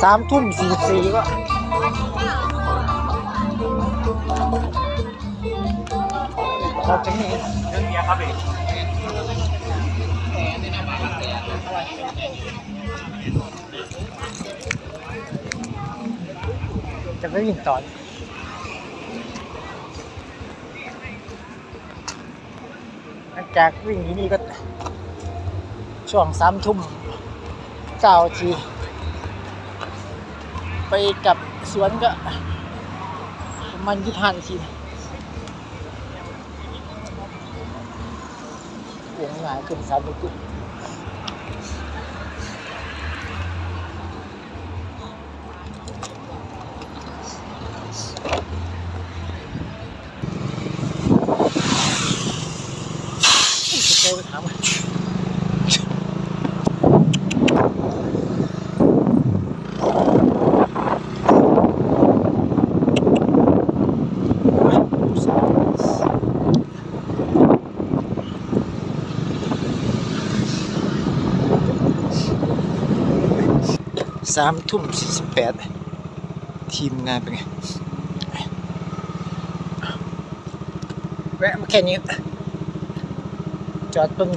ສາມທຸ່ມສີ່ສິບສີ່ກໍ ເຂົາຈະມີ ຈະໄປວິນຕອນ ຫຼັງຈາກວິນຢູ່ນີ້ກໍ ຊ່ວງສາມທຸ່ມເກົ້ານາທີ ໄປກັບສວນກໍປະມານຊາວຫ້ານາທີ. ໂອ້ ງ່າຍຂຶ້ນສາມທຸ່ມ. ສາມທຸ່ມສີ່ສິບແປດ ທີມງານເປັນໄງ? ແວະມາແຄ່ນີ້ ຈອດເບິ່ງ.